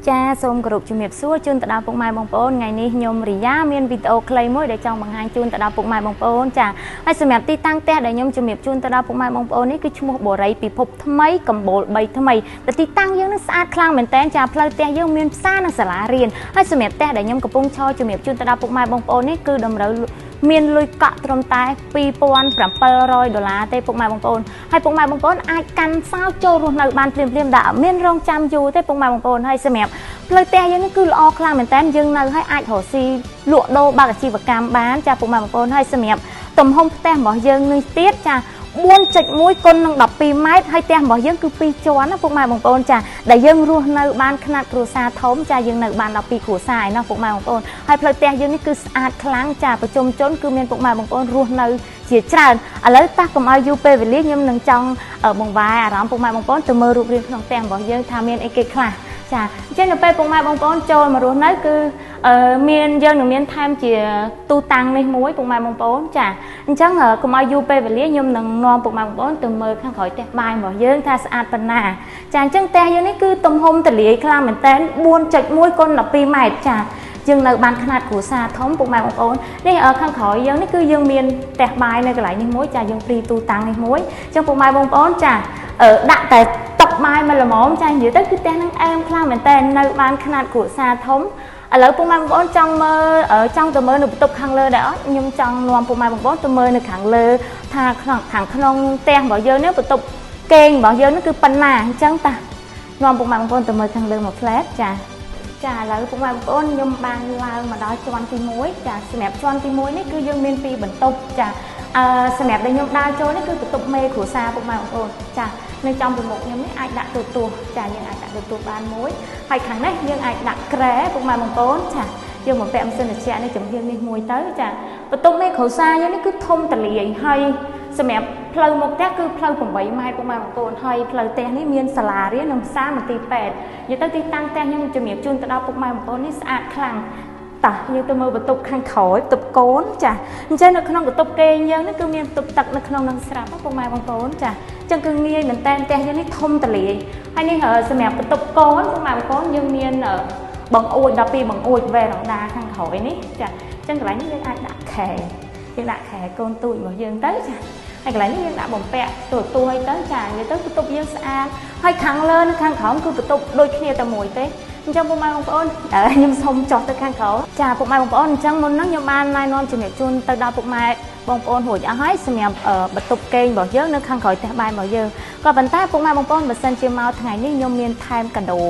ចាសូមគោរពជំរាបសួរជូនទៅដល់ពុកម៉ែបងប្អូនថ្ងៃនេះខ្ញុំរិយាមានវីដេអូខ្លីមួយដែលចង់បង្ហាញជូនទៅដល់ពុកម៉ែបងប្អូនចាហើយសម្រាប់ទីតាំងផ្ទះដែលខ្ញុំជំរាបជូនទៅដល់ពុកម៉ែបងប្អូននេះគឺឈ្មោះបូរីពិភពថ្មីកំបូល3ថ្មីតែទីតាំងយើងនឹងស្អាតខ្លាំងមែនតើចាផ្លូវផ្ទះយើងមានផ្សារនិងសាលារៀនហើយសម្រាប់ផ្ទះដែលខ្ញុំកំពុងឈរជំរាបជូនទៅដល់ពុកម៉ែបងប្អូននេះគឺតម្រូវមានលុយកក់ត្រឹមតែ2700ដុល្លារទេពុកម៉ែបងប្អូនហើយពុកម៉ែបងប្អូនអាចកាន់សោចូលរស់នៅបានភ្លាមៗដែលអត់មានរងចាំយូរទេពុកម៉ែបងប្អូនហើយសម្រាប់ផ្លូវផ្ទះយើងនេះគឺល្អខ្លាំងមែនតើយើងនៅហើយអាចរកស៊ីលក់ដូរបើកអាជីវកម្មបានចាពុកម៉ែបងប្អូនហើយសម្រាប់ទំហំផ្ទះរបស់យើងនេះទៀតចា4.1គុណនឹង12ម៉ែត្រហើយផ្ទះរបស់យើងគឺ2ជាន់ណាពុកម៉ែបងប្អូនចាដែលយើងរស់នៅបានខ្នាតគ្រួសារធំចាយើងនៅបាន12គ្រួសារឯណោះពុកម៉ែបងប្អូនហើយផ្លូវផ្ទះយើងនេះគឺស្អាតខ្លាំងចាប្រជុំជនគឺមានពុកម៉ែបងប្អូនរស់នៅជាច្រើនឥឡូវតោះកុំឲ្យយូរពេលវេលាខ្ញុំនឹងចង់បង្វែរអារម្មណ៍ពុកម៉ែបងប្អូនទៅមើលរូបរាងក្នុងផ្ទះរបស់យើងថាមានអីគេខ្លះចាអញ្ចឹងនៅពេលពុកម៉ែបងប្អូនចូលមករស់នៅគឺមានយើងនឹងមានថែមជាទូតាំងនេះមួយពុកម៉ែបងប្អូនចាអញ្ចឹងកុំឲ្យយូរពេលវេលាខ្ញុំនឹងនាំពុកម៉ែបងប្អូនទៅមើលខាងក្រោយផ្ទះបាយរបស់យើងថាស្អាតប៉ុណ្ណាចាអញ្ចឹងផ្ទះយើងនេះគឺទំហំទលាយខ្លាំងមែនតើ4.1គុណ12ម៉ែត្រចាយើងនៅបានខ្នាតគ្រួសារធំពុកម៉ែបងប្អូននេះខាងក្រោយយើងនេះគឺយើងមានផ្ទះបាយនៅកន្លែងនេះមួយចាយើងព្រីទូតាំងនេះមួយអញ្ចឹងពុកម៉ែបងប្អូនចាដាក់តែតុកបាយមកល្មមចានិយាយទៅគឺផ្ទះនឹងអែមខ្លាំងមែនតើនៅបានខ្នាតគ្រួសារធំឥឡូវពុកម៉ែបងប្អូនចង់មើលចង់ទៅមើលនៅបន្ទប់ខាងលើដែរអត់ខ្ញុំចង់នាំពុកម៉ែបងប្អូនទៅមើលនៅខាងលើថាក្នុងខាងក្នុងផ្ទះរបស់យើងនេះបន្ទប់គេងរបស់យើងនេះគឺប៉ុណ្ណាអញ្ចឹងតានាំពុកម៉ែបងប្អូនទៅមើលខាងលើមួយផ្លែតចាចាឥឡូវពុកម៉ែបងប្អូនខ្ញុំបានឡើងមកដល់ជាន់ទី1ចាសម្រាប់ជាន់ទី1នេះគឺយើងមាន2បន្ទប់ចាសម្រាប់ដែលខ្ញុំដើរចូលនេះគឺបន្ទប់មេគ្រួសារពុកម៉ែបងប្អូនចានៅចំពីមុខខ្ញុំនេះអាចដាក់ទូទស្សន៍ចាយើងអាចដាក់ទូទស្សន៍បានមួយហើយខាងនេះយើងអាចដាក់គ្រែពុកម៉ែបងប្អូនចាយើងបំពាក់ម៉ាស៊ីនត្រជាក់នៅចំហៀងនេះមួយទៅចាបន្ទប់មេគ្រួសារយើងនេះគឺធំទលាយហើយសម្រាប់ផ្លូវមុខផ្ទះគឺផ្លូវ8ម៉ែត្រពុកម៉ែបងប្អូនហើយផ្លូវផ្ទះនេះមានសាលារៀននិងផ្សារមន្ទីរពេទ្យនិយាយទៅទីតាំងផ្ទះខ្ញុំជំរាបជូនទៅដល់ពុកម៉ែបងប្អូននេះស្អាតខ្លាំងតោះយើងទៅមើលបន្ទប់ខាងក្រោយបន្ទប់កូនចាអញ្ចឹងនៅក្នុងបន្ទប់គេងយើងនេះគឺមានបន្ទប់ទឹកនៅក្នុងនឹងស្រាប់ពុកម៉ែបងប្អូនចាអញ្ចឹងគឺងាយមែនតើផ្ទះយើងនេះធំទលាយហើយនេះសម្រាប់បន្ទប់កូនពុកម៉ែបងប្អូនយើងមានបង្អួច12បង្អួចវេរ៉ង់ដាខាងក្រោយនេះចាអញ្ចឹងកន្លែងនេះយើងអាចដាក់ខែយើងដាក់ខែកូនទូចរបស់យើងទៅចាហើយកន្លែងនេះយើងដាក់បំពាក់ទូទួឲ្យទៅចានិយាយទៅបន្ទប់យើងស្អាតហើយខាងលើនិងខាងក្រោមគឺបន្ទប់ដូចគ្នាតែមួយទេអញ្ចឹងពុកម៉ែបងប្អូនខ្ញុំសូមចុះទៅខាងក្រោមចាពុកម៉ែបងប្អូនអញ្ចឹងមុនហ្នឹងខ្ញុំបានណែនាំជំរាបជូនទៅដល់ពុកម៉ែបងប្អូនរួចអស់ហើយសម្រាប់បន្ទប់គេងរបស់យើងនៅខាងក្រោយផ្ទះបាយរបស់យើងក៏ប៉ុន្តែពុកម៉ែបងប្អូនបើសិនជាមកថ្ងៃនេះខ្ញុំមានថែមកាដូ